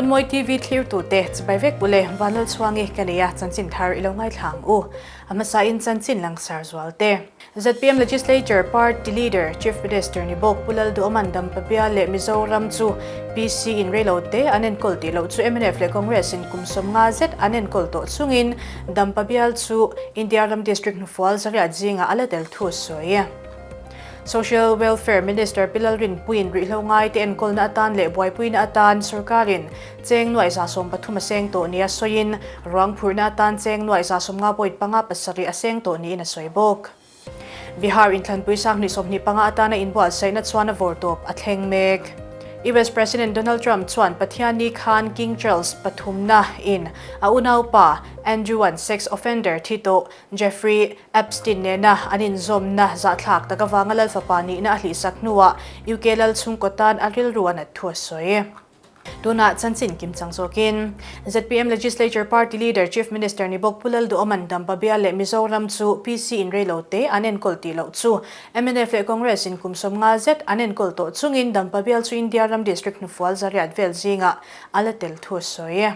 Runmawi TV thlirtute chibai vek ule Vanlalchhuangi ka nei a, chanchin thar i lo ngaithla ang u. A hmasain chanchin langsar zual te. Zpm Legislature Party Leader, Chief Minister ni bawk Pu Lalduhawman Dampa bial leh Mizoram chu PC in reilo te an enkawl tih loh chu mnf leh Congress in kum 50 zet an enkawl tawh chungin Dampa bial chu India ram district hnufual zariat zingah a la tel thu a sawi. Social Welfare Minister Pi Lalrinpuiin ruihhlo ngaite enkawlna atan leh buaipuina atan sorkarin cheng nuaih 130 a seng tawh nia sawiin ruang phurhna atan cheng nuaih 55.57 a seng tawh niin a sawi bawk. Bihar inthlanpui 2025 atana inbuatsaihna chuan a vawrtawp a thleng mek. US President Donald Trump chuan Pathianni khan King Charles pathumna in a unaupa Andrew-a'n sex offender thi tawh Jeffrey Epstein nena an inzawmna zahthlak tak avanga Lal fapa nihna a hlihsak hnuah UK Lal chhungkaw tan a rilru a nat thu a sawi. Tunah chanchin kim chang zawkin zpm Legislature Party Leader Chief Minister ni bawk Pu Lalduhawman Dampa bial leh Mizoram chu PC in reilo te an enkawl tih loh chu mnf leh Congress in kum 50 zet an enkawl tawh chungin Dampa bial chu India ram district hnufual zariat vel zingah a la tel thu a sawi.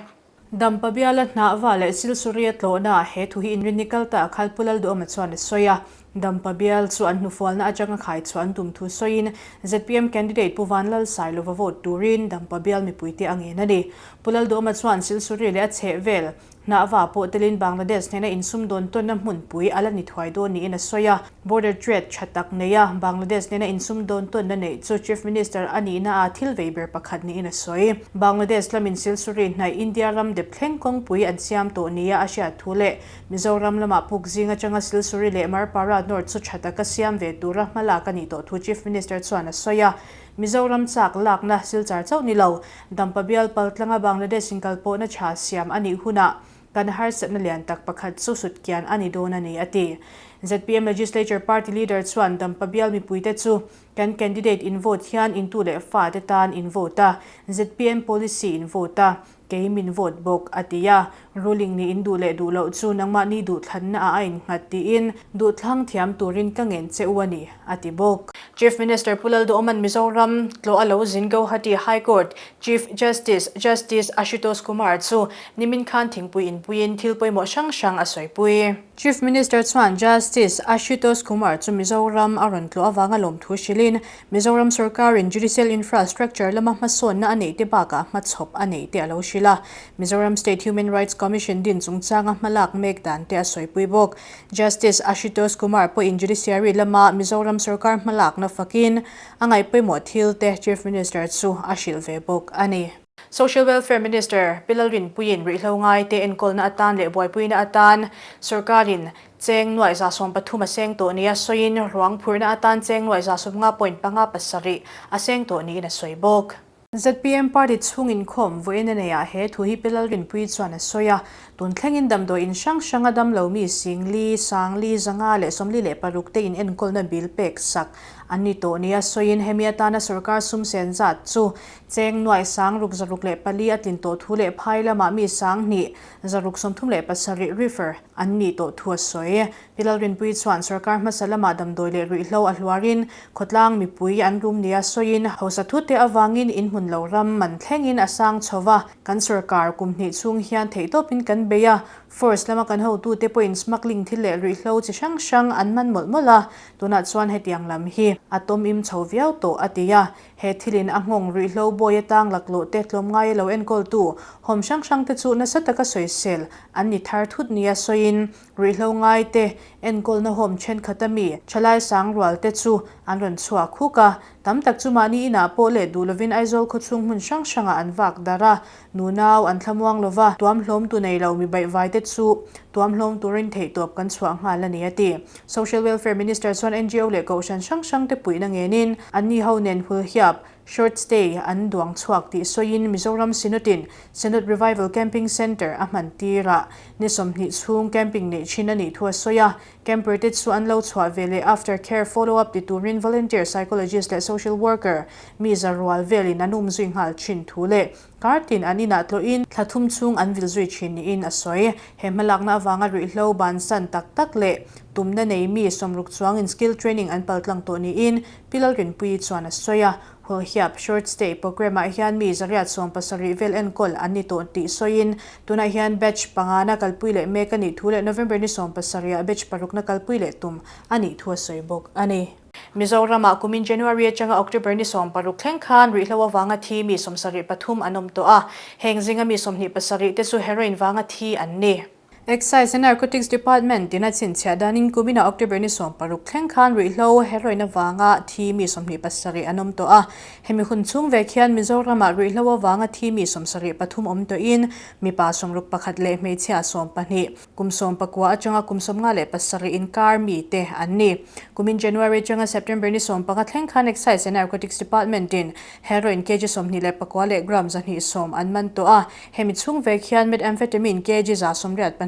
Dampa biala hnah va leh Silsuria tlawhnaah he thu hi inrinni kal ta a khal Pu Lalduhawma chuan a sawi a. Dampa bial chu an hnufualna atanga khai chhuah an tum thu sawiin zpm candidate Pu Vanlalsailova vote turin Dampa bial mipuite a ngen a ni. Pu Lalduhawma chuan Silsuri leh a chhehvel hnah va pawh telin Bangladesh hnena insumdawn tawnna hmunpui a la ni thuai dawn niin a sawi a. Border trade tha tak neia Bangladesh nena insumdawn tawnna neih chu Chief Minister a nihna a thil vei ber pakhat niin a sawi. Bangladesh lamin Silsuri hnaih India ram dep thleng kawngpui an siam tawh nia a hriat thu leh Mizoram lamah puk zing atanga Silsuri leh Marpara North chu tha taka siam ve tura hmalak a nih tawh thu Chief Minister chuan a sawi a. Mizoram chak lakna Silchar chauh ni lo, Dampa bial paltlanga Bangladesh inkalpawhna tha siam a nih hunah Kan harsatna lian tak pakhat chu sutkian a ni dawn a ni, a ti. Zpm Legislature Party Leader chuan Dampa bial mipuite chu kan candidate in vote hian intu leh fate tan in vote a, zpm policy in vote a, kei min vote bawk, a ti a. Ruling nih in duh leh duh loh chu nangmahni duhthlanna ah a innghat tiin duhthlang thiam turin ka ngen che u a ni, a ti bawk. Chief Minister Pu Lalduhawman Mizoram tlawh a lo zin Guwahati High Court Chief Justice Justice Ashutosh Kumar chu nimin khan thingpui inpuiin thil pawimawh hrang hrang a sawipui. Chief Minister chuan Justice Ashutosh Kumar chu Mizoram a rawn tlawh avanga lawmthu hrilhin Mizoram sorkarin judicial infrastructure lama hmasawnna a neih te bakah hmachhawp a neih te a lo hrilh a. Mizoram State Human Rights Commission din chungchanga hmalak mek dan te a sawipui bawk. Justice Ashutosh Kumar pawhin Judiciary lama Mizoram sorkar hmalakna fakin a ngaihpawimawh thil te Chief Minister chu a hrilh ve bawk a ni. Social Welfare Minister Pi Lalrinpuiin ruihhlo ngaite enkawlna atan leh buaipuina atan sorkarin cheng nuaih 130 a seng tawh nia sawiin ruang phurhna atan cheng nuaih 150.57 a seng tawh niin a sawi bawk. Zpm party chhung inkhawm vawiin a neiah he thu hi Pi Lalrinpuii chuan a sawi a, tun thlengin damdawi in hrang hranga damlo mi 10,000, 10,000, 146 te in enkawlna bill pek sak an ni tawh nia sawiin hemi atana sorkar sum sen zat chu cheng nuaih 604 a tlin tawh thu leh phai lamah mi 2637 refer an nih tawh thu a sawi. Pi Lalrinpuii chuan sorkar hmasa lamah damdawi leh ruihhlo a hluarin khawtlang mipui an rum nia sawiin hausa thute avangin inhmun lo ram man thlengin a sang chho va, kan sorkar kum hnih chhung hian theihtawpin kan bei a, force lama kan hotute pawhin smuggling thil leh ruihhlo chi hrang hrang an man mawlh mawlh a, tunah chuan hetiang lam hi a tawm im chho viau tawh a ti a, he thilin a nghawng ruihhlo bawi atang laklawh te tlawmngaia lo enkawltu hawm hrang hrangte chu nasa taka sawisel an ni thar thut nia sawiin Ruihhlo ngaite enkawlna home thenkhat a mi thalai sang rual te chu an rawn chhuak huk a, tam tak chu mahni inah pawh leh duh lovin Aizawl khawchhung hmun hrang hrangah an vak darh a, nunau an thlamuang lova, tuamhlawm tu nei lo mi baihvai te chu tuamhlawm turin theihtawp kan chhuah nghal a ni a ti. Social Welfare Minister chuan ngo leh kohhran hrang hrang te puihna ngenin anni ho nen hulhiap Short stay an duang chhuak tih sawiin Mizoram Synod-in Synod Revival Camping Centre a hman tir a, ni 20 chhung camping neih thin a nih thu a sawi a. Camper te chu an lo chhuah ve leh after care follow up ti turin volunteer psychologist leh social worker mi za rual velin an um zui nghal thin thu leh kar tin an inah tlawhin thla thum chhung an vil zui thin niin a sawi. He hmalakna avanga ruihhlo bansan tak tak leh tumna nei mi 60 chuangin skill training an paltlang tawh niin Pi Lalrinpuii chuan a sawi a. Hulhiap Short Stay Programme-ah hian mi 870 vel enkawl an ni tawh tih sawiin, tunah hian batch pangana kalpui leh mek a nih thu leh November ni 17-ah batch parukna kalpui leh tum a nih thu a sawi bawk a ni. Mizoramah kumin January atanga October ni 16 thleng khan ruihhlo avanga thi mi 73 an awm tawh a, heng zinga mi 27 te chu heroin vanga thi an ni. Excise and Narcotics Department in a chhinchhiah danin kuminah October ni 16 thleng khan ruihhlo heroin avanga thi mi 27 an awm tawh a. Hemi hun chhung vek hian Mizoramah ruihhlo avanga thi mi 73 awm tawhin mipa 61 leh hmeichhia 12, kum 19 atanga kum 57 inkar mi te an ni. Kumin January atanga September ni 15 thleng khan Excise and Narcotics Department in heroin kg 29 leh gram 210 an man tawh a. Hemi chhung vek hian methamphetamine kg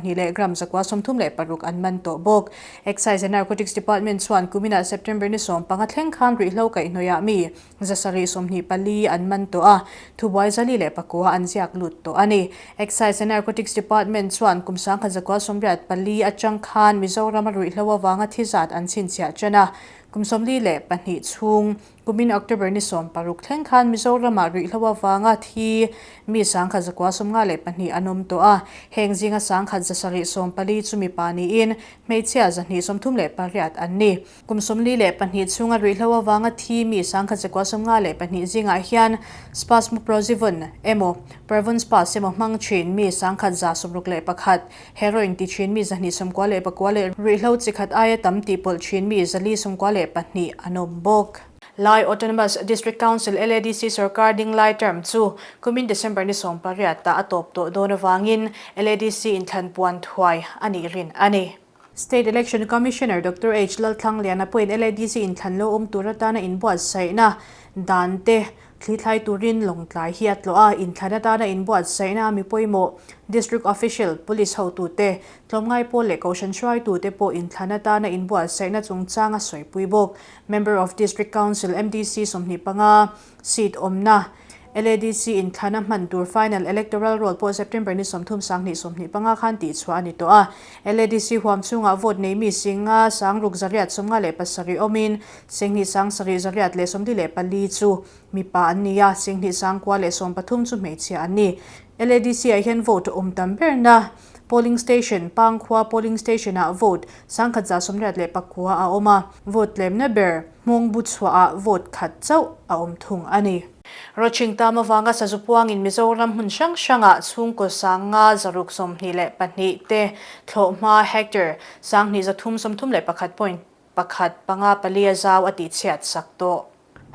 182 leh gram 936 an man tawh bawk. Excise and Narcotics Department chuan kuminah September ni 15 thleng khan ruihhlo kaihhnawihah mi 724 an man tawh a, thubuai 409 an ziak lut tawh a ni. Excise and Narcotics Department chuan kum 1984 atang khan Mizorama ruihhlo avanga thi zat an chhinchhiah ṭan a, kum 42 chhung Kumin October ni 16 thleng khan Mizoramah ruihhlo avanga thi mi 1952 an awm tawh a, heng zinga 1714 chu mipa niin hmeichhia 238 an ni. Kum 42 chhunga ruihhlo avanga thi mi 1952 zingah hian Spasmoprozivon emaw Parvonspas emaw hmang thin mi 1161, heroin ti thin mi 299 leh ruihhlo chi khat aia tam tih pawlh thin mi 492 an awm bawk. Lai Autonomous District Council, LADC, sorkar ding lai term chu kumin December ni 18 ah a tawp tawh dawn avangin LADC inthlan puan thuai a nih rin a ni. State Election Commissioner Doctor H. Lalthlangliana pawhin LADC inthlan lo awm tur atana inbuatsaihna dan te Thlithlai turin Lawngtlai hi a tlawh a, inthlan atana inbuatsaihna a mi pawimawh District Official, Police hotute, tlawmngai pawl leh Kohhran hruaitute pawh inthlan atana inbuatsaihna chungchang a sawipui bawk. Member of District Council, MDC, 25, seat awmna, LADC inthlana hman tur Final Electoral Roll pawh September ni 30 sanghnih 25 khan tihchhuah a ni tawh a. LADC huam chhungah vote nei mi singa sangruk 857 awmin Singhnih 7844 chu mipa an ni a, Singhnih 913 chu hmeichhia an ni. LADC ah hian vote awm tam berna polling station Pangkhua polling station ah vote 1189 a awm a, vote tlemna ber Hmawngbu chhuah ah vote khat chauh a awm thung a ni. Rawching tam avanga sazu puangin Mizoram hmun hrang hrangah chhungkaw 5622 te thlawhhma hectare 2331 point pakhat panga pali a zau a tihchhiat sak tawh.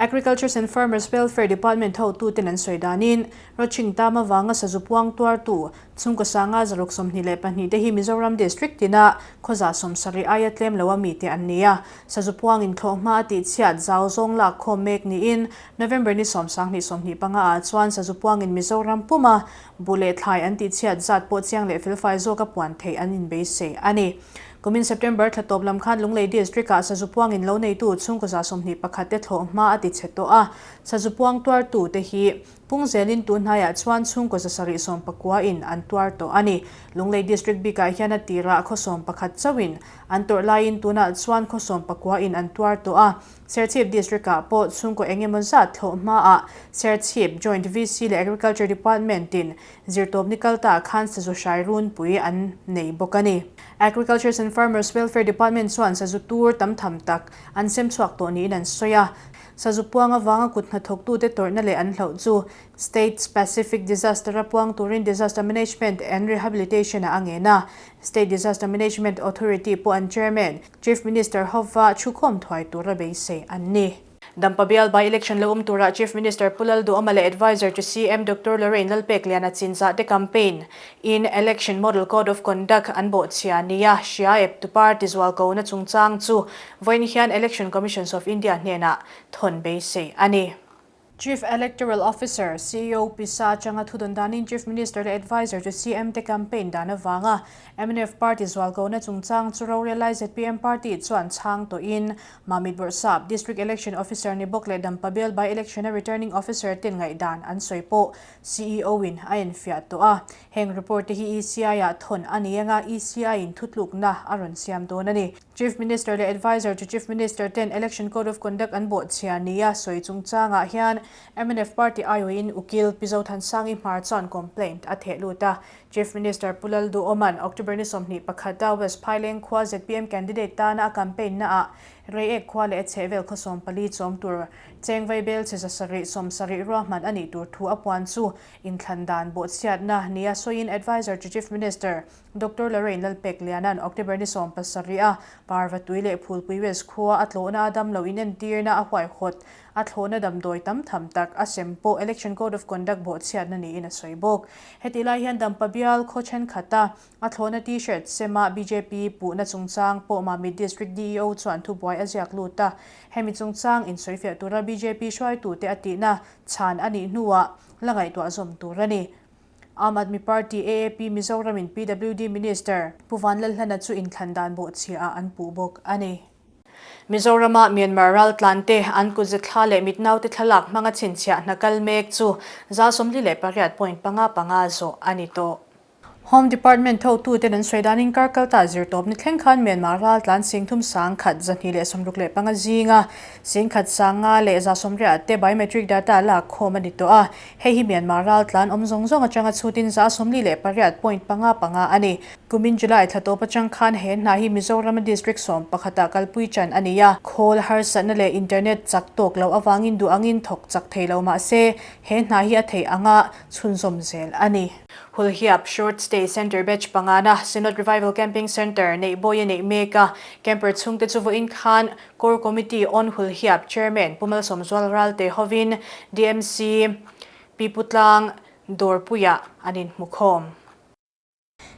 Agricultures and Farmers Welfare Department hotuten an sawi danin, Rawching tam avanga sazu puang tuartu chhungkaw 5622 te hi Mizoram District tina khawza 70 aia tlem lo a mite an ni a. Sazu puangin thlawhhma a tihchhiat zau zawng lak khawm mek niin November ni 10 25 ah chuan sazu puangin Mizoram puma bu leh thlai an tihchhiat zat pawh chiang leh felfai zawka puan theih an inbeisei a ni. Kumin September thla tawp lam khan Lunglei District-ah sazu puangin lo neitu chhungkaw 21 te thlawh hma a ti chhe tawh a, sazu puang tuartu te hi pung zelin tun hnaiah chuan chhungkaw 719 in an tuar tawh a ni. Lunglei District bikah hian a tirah khaw 11 chauhin an tawrh laiin tunah chuan khaw 19 in an tuar tawh a, Serchhip District-ah pawh chhungkaw eng emaw zat thlawh hmaah Serchhip Joint VC leh Agriculture Department-in Zirtawpni kalta khan sazu hrai runpui an nei bawk a ni. Agricultures and Farmers Welfare Department chuan sazu tur tam tham tak an sem chhuak tawh niin an sawi a. Sazu puang avanga kut hnathawktute tawrhna leh an hlauh chu State Specific Disaster a puang turin Disaster Management and Rehabilitation ah a ngen a. State Disaster Management Authority pawh an Chairman, Chief Minister hova thukhawm thuai tura beisei an ni. Dampa bial by election lo awm turah Chief Minister Pu Lalduhawma leh Adviser to CM Doctor Lorraine Lalpekliana chinzah te campaign in Election Model Code of Conduct an bawhchhia nia hria ep tu party zualkona chungchang chu vawiin hian Election Commissions of India hnenah thawn beisei a ni. Chief Electoral Officer, ceo, Pisa atanga thudawn danin Chief Minister leh Adviser chu CM te campaign dan avanga mnf party zualkona chungchang chu rorel lai zpm party chuan chhang tawhin Mamit Bawrhsap, District Election Officer ni bawk leh Dampa Bial by Election a Returning Officer ten ngaihdan an sawi pawh ceo in a enfiah tawh a. Heng report te hi ECI ah thawn a ni anga ECI in thutlukna a rawn siam dawn a ni. Chief Minister leh Adviser to Chief Minister ten Election Code of Conduct an bawhchhia nia sawi chungchangah hian mnf party aiawhin Ukil Pi Zothansangi Hmar chuan complaint a theh lut a. Chief Minister Pu Lalduhawma'n October ni 21 a West Phaileng khua zpm candidate tana a campaign naah Reiek khua leh a chhehvel khaw 14 chawm tur chengvei bel chhe 700 70 ruahman a nih tur thu a puan chu inthlan dan bawhchhiatna nia sawiin Adviser to Chief Minister Doctor Lorraine Lalpekliana'n October ni 17 a Parvatui leh Phulpui West khua a tlawhna a damlo inentirna a huaihawt a thlawhna damdawi tam tham tak a sem pawh Election Code of Conduct bawhchhiatna niin a sawi bawk. Hetih lai hian Dampa bial khaw thenkhat a thlawhna T-shirt sema bjp puhna chungchang pawh Mamit District DEO chuan thubuai a ziak lut a, hemi chungchang insawifiah tura bjp hruaitute a tihna chhan a nih hnuah la ngaihtuah zawm tur a ni. Aam Aadmi Party, AAP, Mizoramin PWD Minister Pu Vanlalhlana chu inthlan dan bawhchhiah an puh bawk a ni. Mizorama Myanmar raltlante an kutze thla leh mitnaute thlalak hmanga chhinchhiah hna kal mek chu 48.55 zawh a ni tawh. Home Department thawktuten an sawi danin kar kalta zirtawp ni thleng khan Myanmar raltlan 31,265 zinga 1,580 te biometric data lak khawm a ni tawh a. Hei hi Myanmar raltlan awm zawng zawng atanga chhutin 48.55 a ni. Kumin July thla tawp atang khan he hna hi Mizorama District 11 ah kalpui ṭan a ni a. Khawl harsatna leh internet chak tawk loh avangin duh angin thawk chak thei lo mah se, he hna hi a theih anga chhunzawm zel a ni. Hulhiap Short Stay Centre Batch pangana Synod Revival Camping Centre neih bawi a neih mek a, camper chhungte chu vawiin khan Core Committee on Hulhiap Chairman Pu Malsawmzual Ralte hovin DMC Piputlang Dawrpuiah an inhmukhawm.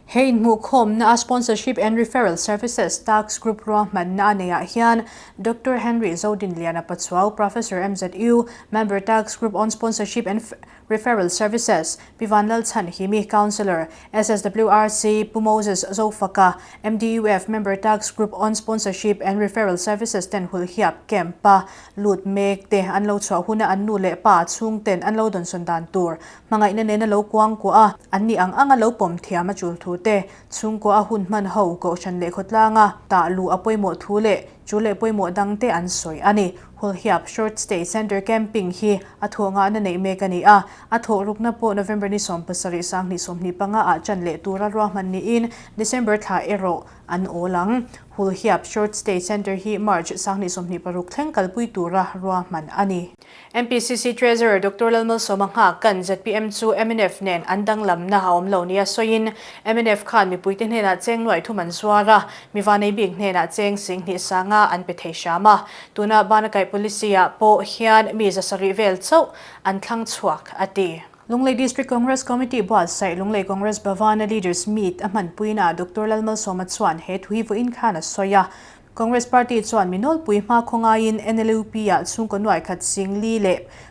He inhmuhkhawmna a Sponsorship and Referral Services Task Group ruahmanna a neihah hian Doctor Henry Zodinliana Pachuau, Professor MZU, Member Task Group on Sponsorship and Referral Services, Pi Vanlalchhanhimi, Councillor, SSWRC, Pu Moses Zofaka, MDUF, Member Task Group on Sponsorship and Referral Services ten Hulhiap Camp-a lut mek te an lo chhuah huna an nu leh pa chhungten an lo dawnsawn dan tur hmangaihna nena lo kuang kuah a, an nih ang anga lo pawm thiam a chul thu te, chhungkua a hun hman ho kohhran leh khawtlanga tah luh a pawimawh thu leh chu leh pawimawh dang te an sawi a ni. Hulhiap Short Stay Centre Camping hi a thawh ngahna neih mek a ni a, a thawh rukna pawh November ni 17 2025 ah chan leh tura ruahman niin December thla erawh an awl ang. Hulhiap Short Stay Centre hi March 2026 thleng kalpui tura ruahman a ni. MPCC Treasurer Doctor Lalmalsawma nghak kan zpm chu mnf nen an danglamna a awm lo nia sawiin mnf khan mipuite hnenah cheng nuaih thum an zuar a, mi vanei bik hnenah cheng 20 sanga an pe thei hram a. Tuna Banakaih Policy-ah pawh hian mi 700 vel chauh an thlang chhuak, a ti. Lunglei District Congress Committee buatsaih Lunglei Congress Bhavana Leaders Meet a hmanpuinaah Doctor Lalmalsawma chuan he thu hi vawiin khan a sawi a. Congress Party chuan mi nawlpui hma khawngaiin NLUP-ah chhungkaw nuai khat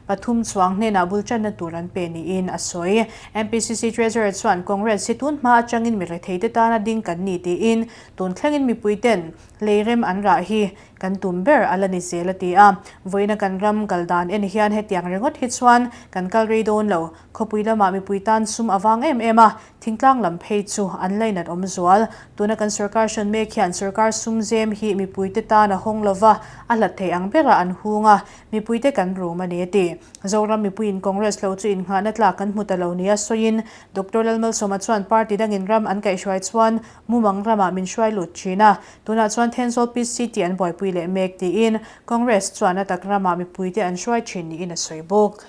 43 chuang hnenah bul tanna tur an pe niin a sawi. MPCC Treasurer chuan Congress hi tun hma atangin mi retheite tana ding kan ni tiin tun thlengin mipuiten leirem an rah hi kan tum ber a la ni zel a ti a. Vawiina kan ram kal dan en hian hetiang ringawt hi chuan kan kal rei dawn lo. Khawpui lamah mipui tan sum a vang em em a, Thingtlang lam phei chu an lainat awm zual. Tuna kan sorkar hrawn mek hian sorkar sum zem hi mipuite tan a hawng lova, a hlat thei ang berah an hung a, mipuite kan rum a ni a ti. Zoram mipuiin Congress lo chu innghahna tlak kan hmu ta lo nia sawiin Doctor Lalmalsawma chuan party dangin ram an kaihhruai chuan mumang ramah min hruai lut thin a, tunah chuan Thenzawl Peace City an buaipui leh mek tiin Congress chuan a tak ramah mipuite an hruai thin niin a sawi bawk.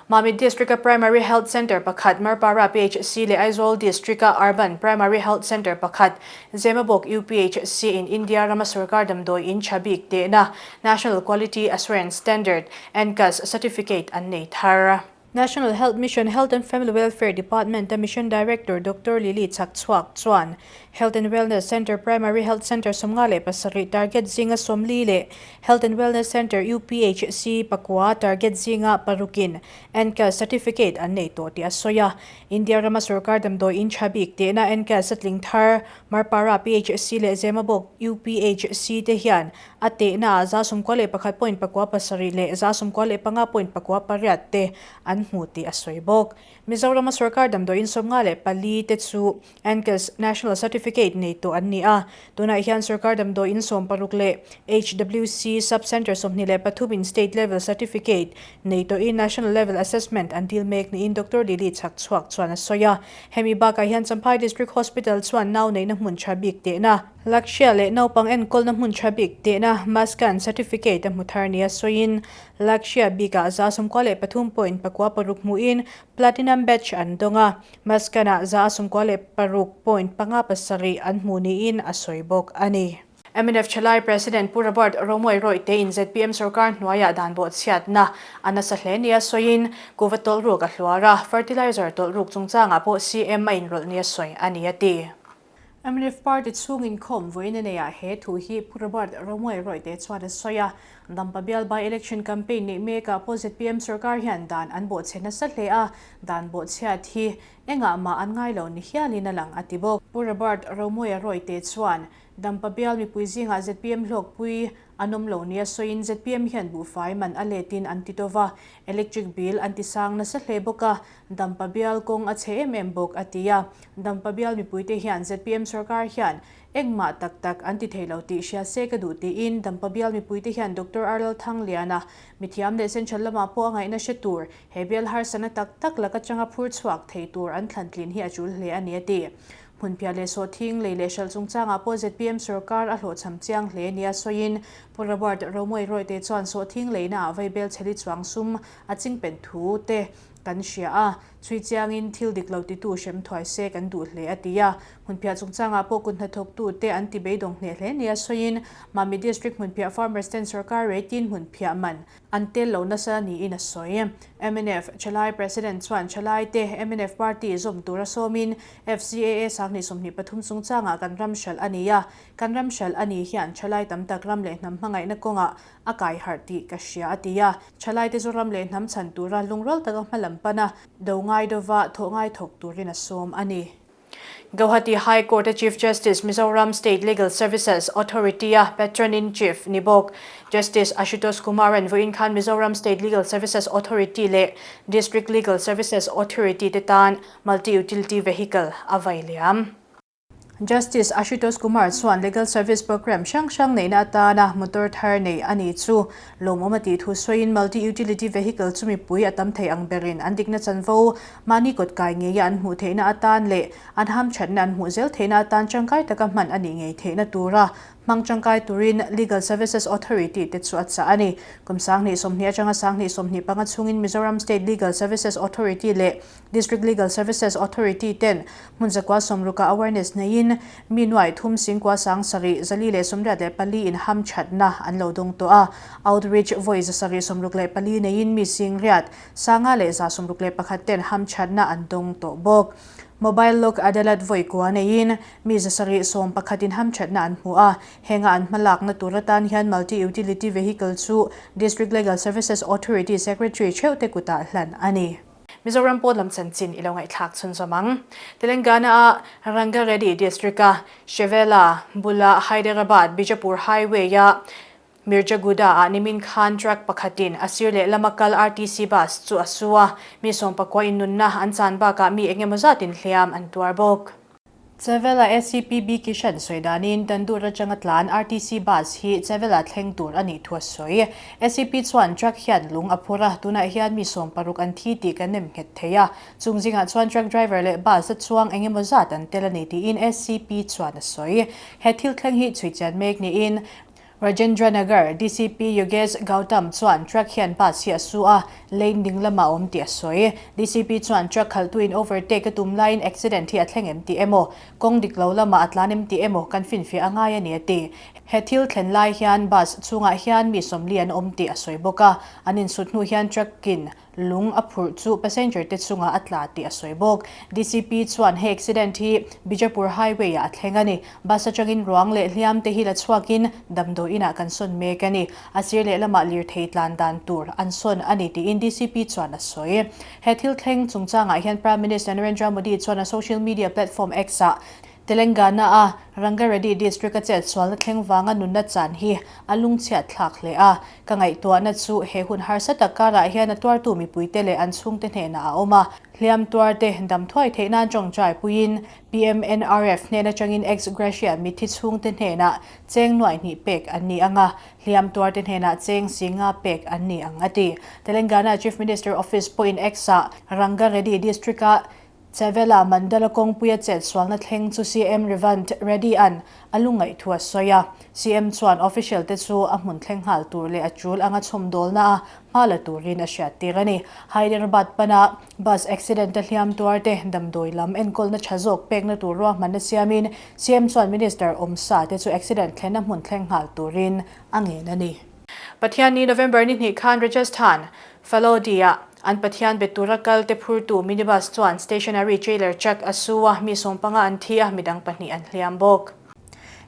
Mamit District-a Primary Health Centre pakhat, Marpara PHC leh Aizawl District-a Urban Primary Health Centre pakhat, Zemabawk UPHC in India rama sorkar damdawi in tha bik tehna National Quality Assurance Standard, NQAS, certificate an nei thar. National Health Mission Health and Family Welfare Department-a Mission Director Doctor Lily Chhakchhuak chuan Health and Wellness Centre Primary Health Centre 57 target zinga 40 leh Health and Wellness Centre UPHC pakua target zinga parukin NCAS certificate an nei tawh tih a sawi a. India rama sorkar damdawi in tha bik tehna NCAS a tling thar Marpara PHC leh Zemabawk UPHC te hian A tehnaah 91.97 leh 95.48 te an hmu tih a sawi bawk. Mizorama sorkar damdawiin 54 te chu NCAS National Certificate nei tawh an ni a. Tunah hian sorkar damdawiin 60 leh HWC Sub-Centre 23 in State Level Certificate nei tawhin National Level Assessment an dil mek niin Doctor Lily Chhakchhuak chuan a sawi a. Hemi bakah hian Champhai District Hospital chuan nau neihna hmun tha bik tehna, Lakshya leh naupang enkawlna hmun tha bik tehna Maskan Certificate a hmu thar nia sawiin Lakshya bikah 93.96 hmuhin Platinum Badge an dawng a, Maskan-ah 96.57 an hmu niin a sawi bawk a ni. Mnf Thalai President Pu Robert Romawia Royte in zpm sorkar hnuaiah dan bawhchhiatna a nasa hle nia sawiin kuva tawlh ruk a hluar a, fertilizer tawlh ruk chungchangah pawh CM a inrawlh nia sawi a ni a ti. Mnf party chhung inkhawm vawiin a neiah he thu hi Pu Robert Romawia Royte chuan a sawi a. Dampa bial by-election campaign neih mekah pawh zpm sorkar hian dan an bawhchhe nasa hle a, dan bawhchhiat hi engah mah an ngai lo ni hialin a lang a ti bawk. Pu Robert Romawia Royte chuan Dampa bial mipui zingah zpm hlawkpui an awm lo nia sawiin zpm hian buhfai man a letin an ti to va, electric bill an ti sang nasa hle bawk a, Dampa bial kawng a chhe em em bawk a ti a. Dampa bial mipuite hian zpm sorkar hian engmah tak tak an ti thei lo tih hria se ka duh tiin Dampa bial mipuite hian Doctor Arlal Thangliana mithiam leh central lamah pawh a ngaihna hre tur he bial harsatna tak tak laka changa phur chhuak thei tur an thlan tlin hi a tul hle a ni a ti. Hmunphiah leh sawhthing lei leh hralh chungchangah pawh zpm sorkar a hlawhchham chiang hle nia sawiin Pu Robert Romawia Royte chuan sawhthing leinaah vaibel chheli chuang sum a chingpen thu te kan hria a, chhui chiangin thil dik lo titu hrem thuai se kan duh hle a ti a. Hmunphiah chungchangah pawh kut hnathawktu te an ti beidawng hneh hle nia sawiin Mami District Hmunphiah Farmers ten sorkar reitin hmunphiah man an tel lo nasa niin a sawi. Mnf Thalai President chuan Thalai te mnf party zawm tura sawmin FCAA 2023 chungchangah kan ram hralh a ni a, kan ram hralh a ni hian Thalai tam tak ram leh hnam hmangaihna kawngah a kai harh tih ka hria a ti a. Thalaite chu ram leh hnam chhan tura lungrual taka hma lam pana do ngai dova thawh ngai thawk turin a sawm a ni. Gauhati High Court-a Chief Justice Mizoram State Legal Services Authority-a Patron-in-Chief ni bawk Justice Ashutosh Kumar-a'n vawiin khan Mizoram State Legal Services Authority leh District Legal Services Authority te tan Multi-Utility Vehicle a vai liam. Justice Ashutosh Kumar chuan Legal Service Programme hrang hrang neihna atana motor thar nei a ni chu lawmawm a tih thu sawiin Multi-Utility Vehicle chu mipui a tam thei ang berin an dikna chanvo mahni kawt kai ngeia an hmuh theihna atan leh an hamthatna an hmuh zel theihna atan tangkai taka hman a nih ngei theihna tura Hmang tangkai turin Legal Services Authority te chu a chah a ni. Kum 2020 atanga 2025 chhungin Mizoram State Legal Services Authority leh District Legal Services Authority ten hmun 160 ah awareness neiin mi nuaih thum singkua sang sarih 484 in hamthatna an lo dawng tawh a. Outreach vawi 764 neiin mi sing riat sanga leh 161 ten hamthatna an dawng tawh bawk. Mobile Lok Adalat vawi kua neiin mi 711 in hamthatna an hmu a, henga an hmalakna tur atan hian Multi Utility Vehicle chu District Legal Services Authority Secretary theuh te kutah hlan a ni. Mizoram pawn lam chanchin i lo ngaihthlak chhunzawm ang. Telangana-a Rangareddy District-a Chevella bula Hyderabad Bijapur Highway-a Mirjaguda-ah nimin khan truck pakhatin a sir lehlam a kal RTC bus chu a su a, mi sawmpakua innunna an chan bakah mi eng emaw zatin hliam an tuar bawk. Chevela SCPB Kishan sawi danin Tandur atanga tlan RTC bus hi Chevela thleng tur a nih thu a sawi. SCP chuan truck hian lung a phur a, tunah hian mi 60 an thi tih kan nem nghet thei a, chung zingah chuan truck driver leh bus a chuang eng emaw zat an tel a ni tiin SCP chuan a sawi. He thil thleng hi chhui chian mek niin Rajendra Nagar DCP Yogesh Gautam chuan truck hian bus hi a su a, lane ding lamah a awm tih a sawi. DCP chuan truck khalhtuin overtake a tum laiin accident hi a thleng em tih emaw, kawng dik lo lamah a tlan em tih emaw kan finfiah a ngai a ni a ti. He thil thlen lai hian bus chhungah hian mi 40 an awm tih a sawi bawk a, an insut hnu hian truck-in. lung a phurh chu passenger te chungah a tla tih a sawi bawk. DCP chuan he accident hi Bijapur highway ah a thleng a ni. Bus atangin ruang leh hliam te hi la chhuakin damdawi inah kan sawn mek a ni. A sir lehlamah lirthei tlan dan tur an sawn a ni tiin DCP chuan a sawi. He thil thleng chungchangah hian Prime Minister Narendra Modi chuan a social media platform X-ah Telangana-a Rangareddy district-a chetsualna thleng vanga nunna chan hi a lungchhiat thlak hle a. Ka ngaihtuahna chu he hun harsa tak karah hian a tuartu mipuite leh an chhungte hnenah a awm a. Hliam tuarte dam thuai theih nan tawngtai puiin PMNRF hnen atangin ex gratia mitthi chhungte hnenah cheng nuaih hnih pek an ni ang a, hliam tuarte hnenah cheng singa pek an ni ang a ti. Telangana Chief Minister Office pawhin X-ah Rangareddy district-a Chevela Mandala kawngpuia chetsualna thleng chu CM Revanth Reddy-a'n a lungngaih thu a sawi a. CM chuan official te chu a hmun thleng nghal tur leh a tul anga chhawmdawlna a hma la turin a hriattir a ni. Hyderabad pana bus accident-a hliam tuarte damdawi lam enkawlna tha zawk pekna tur ruahmanna siamin CM chuan Minister awmsa te chu accident thlenna hmun thleng nghal turin a ngen a ni. Pathianni November ni hnih khan Rajasthan, Phalodi-ah an Pathian be tura kal te phurtu minibus chuan stationary trailer truck a su a, mi sawmpanga an thi a, midang pahnih an hliam bawk.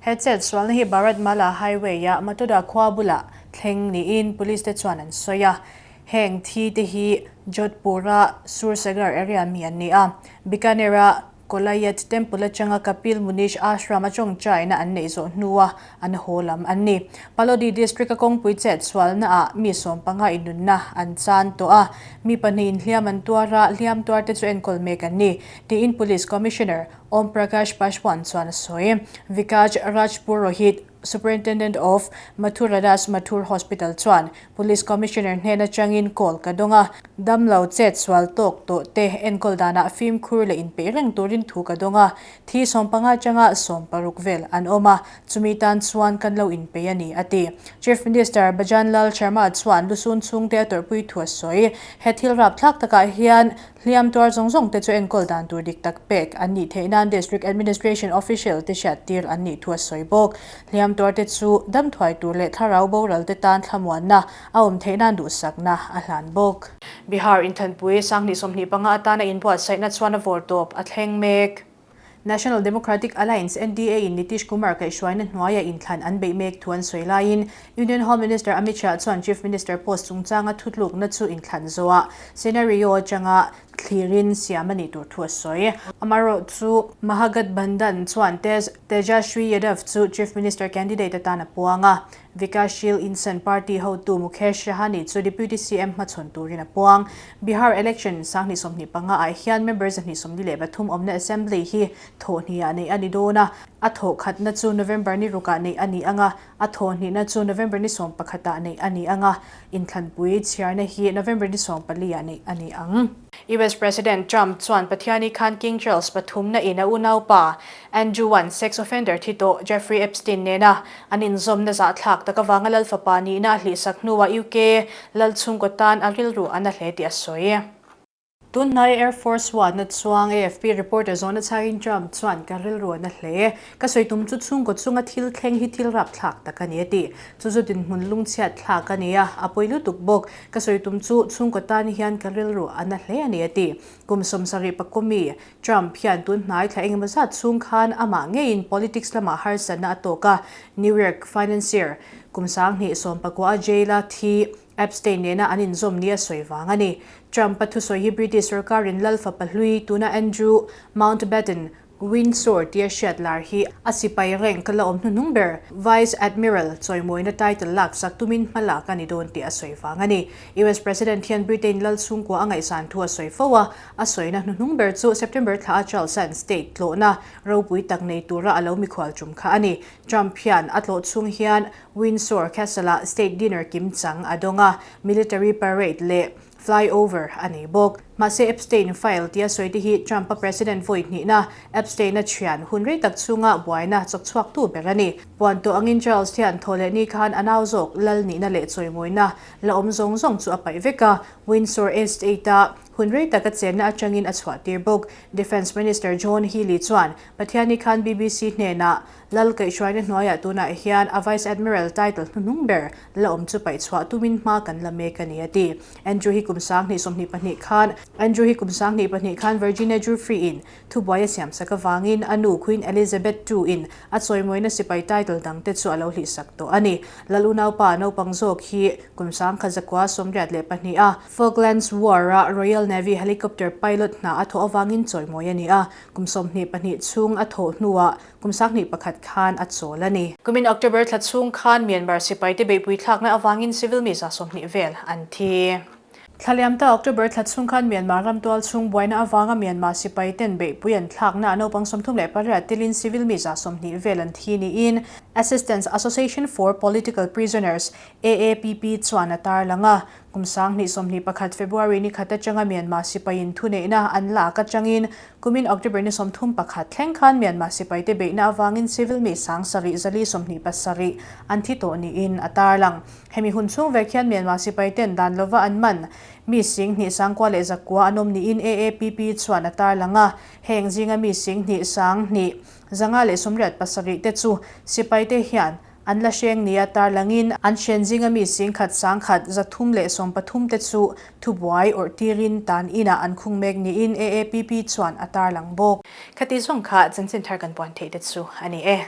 He chet sualna hi Bharat Mala Highway-a Matoda khua bulah thleng niin police te chuan an sawi a. Heng thi te hi Jodhpur-a Sursagar area mi an ni a, Bikaner-a Kolayat Temple atanga Kapil Munish Ashram a tawngtaina an neih zawh hnua an haw lam an ni. Palodi District a kawngpui chet sualna ah mi sawmpanga inunna an chan tawh a, mi pahnih inhliam an tuar a, hliam tuar te chu enkawl mek an ni, tiin Police Commissioner Om Prakash Pashwan chuan a sawi. Vikaj Rajpurohit, Superintendent of Mathuradas Mathur Hospital chuan Police Commissioner hnen atangin call ka dawng a, damlo chet sual tawk tawh te enkawl danah fimkhur leh inpeih reng turin thu ka dawng a, thi sawmpanga atanga sawmparuk vel an awm a, chumi tan chuan kan lo inpeih a ni, a ti. Chief Minister Bhajan Lal Sharma chuan lusun chhungte a tawrhpui thu a sawi. He thil rapthlak takah hian Hliam tuar zawng zawng te chu enkawl dan tur dik tak pek an nih theih nan District Administration Official te hriattir an nih thu a sawi bawk. Hliam tuar te chu dam thuai tur leh thlarau boral te tan thlamuanna a awm theih nan duhsakna a hlan bawk. Bihar Inthanpui Sanghnih 25 atana inbuatsaihna chuan a vawrtawp a thleng mek. National Democratic Alliance, NDA, in Nitish Kumar kaihhruaina hnuaia inthlan an beih mek thu an sawi laiin Union Home Minister Amit Shah chuan Chief Minister post chungchanga thutlukna chu inthlan zawhah scenario atanga thlirin siam a nih tur thu a sawi. Amaherawhchu Mahagathbandhan chuan Tejashwi Yadav chu Chief Minister candidate atan a puang a, Vikassheel Insan Party hotu Mukesh Sahani chu Deputy CM hmachhawn turin a puang. Bihar election 2025 ah hian member 123 awmna Assembly hi thawhhnih ah neih a ni dawn a, a thawh khatna chu November ni rukah neih a ni ang a, a thawhhnihna chu November ni 11 ah neih a ni ang a, inthlanpui chhiarna hi November ni 14 ah neih a ni ang. US President Trump chuan Pathiani khan King Charles pathumna in a unaupa Andrew-a'n sex offender thi tawh Jeffrey Epstein nena an inzawmna zahthlak tak avanga Lal fapa nihna a hlihsak hnuah UK Lal chhungkaw tan a rilru a na hle tih a sawi. Tunhnai Air Force One-a chuang AFP reporter zawhna chhangin Trump chuan ka rilru a na hle. Ka sawi tum chu chhungkaw chunga thil thleng hi thil rapthlak tak a ni a ti. Chu chu dinhmun lungchhiat thlak a ni a, a pawi lutuk bawk. Ka sawi tum chu chhungkaw tan hian ka rilru a na hle a ni a ti. Kum 70 pakawmi Trump hian tun hnai thla engemaw zat chhung khan amah ngeiin politics lamah harsatna a tawk a, New York financier kum 2019 a jail-a thi Epstein nena an inzawm ni a sawi vang a ni. Trump-a thusawi hi British sorkarin Lal fapa hlui tuna Andrew Mountbatten Windsor tia hriat lar hi a sipai rank la awm hnuhnung ber Vice Admiral chawimawina title laksak tumin hma lak a ni dawn tih a sawi vang a ni. US President hian Britain lal chhungkua a ngaihsan thu a sawi fo a, a sawina hnuhnung ber chu September thla a Charles-a'n state tlawhna ropui tak nei tura a lo mikhual tum kha a ni. Trump hian a tlawh chhung hian Windsor Castle-ah state dinner kimchang a dawng a, military parade leh flyover a nei bawk. Mahse Epstein file tia sawi te hi Trump-a president vawi hnihna Epstein-a thian hun rei tak chhunga buaina chawkchhuaktu ber a ni. Puan tawh angin Charles hian thaw leh ni khan a nau zawk lal nihna leh chawimawina la awm zawng zawng chu a paih vek a, Windsor Estate-a hun rei taka chenna atangin a chhuahtir bawk. Defence Minister John Healey chuan Pathianni khan BBC hnenah Lal kaihhruaina hnuaiah tunah hian a Vice Admiral title hnuhnung ber la awm chu paih chhuah tumin hma kan la mek a ni a ti. Andrew hi kum 2022 khan Andrew hi kum 22 khan Virginia Giuffre in thubuai a siamsak avangin a nu Queen Elizabeth ii in a chawimawina sipai title dangte chu a lo hlihsak tawh a ni. Lal unaupa naupang zawk hi kum 1982 a Falklands War a Royal Navy helicopter pilot hna a thawh avangin chawimawi a ni a, kum 22 chhung a thawh hnuah Kum 21 khan a chawl a ni. Kumin October thla chhung khan Myanmar sipaite beihpui thlakna avangin civil mi 20 vel an thi. Thlaliam ta October thla chhung khan Myanmar ram tual chhung buaina avanga Myanmar sipaiten beihpui an thlakna naupang 38 telin civil mi 20 vel an thi niin Assistance Association for Political Prisoners, AAPP, chuan a tarlang a. Kum 2021 February ni khat atanga Myanmar sipaiin thuneihna an lak atangin Kumin October ni 31 thleng khan Myanmar sipaite beihna avangin civil mi 7427 an thi tawh niin a tarlang. Hemi hun chhung vek hian Myanmar sipaiten dan lova an man mi 29,100 an awm niin AAPP chuan a tarlang a, heng zinga mi 21,587 te chu sipaite hian An la hreng nia tarlangin an hren zinga mi 10,000 1,313 te chu thubuai awrh tirin tan inah an khung mek niin AAPP chuan a tarlang bawk. Khati zawng kha chanchin thar kan puan theih te chu a ni e.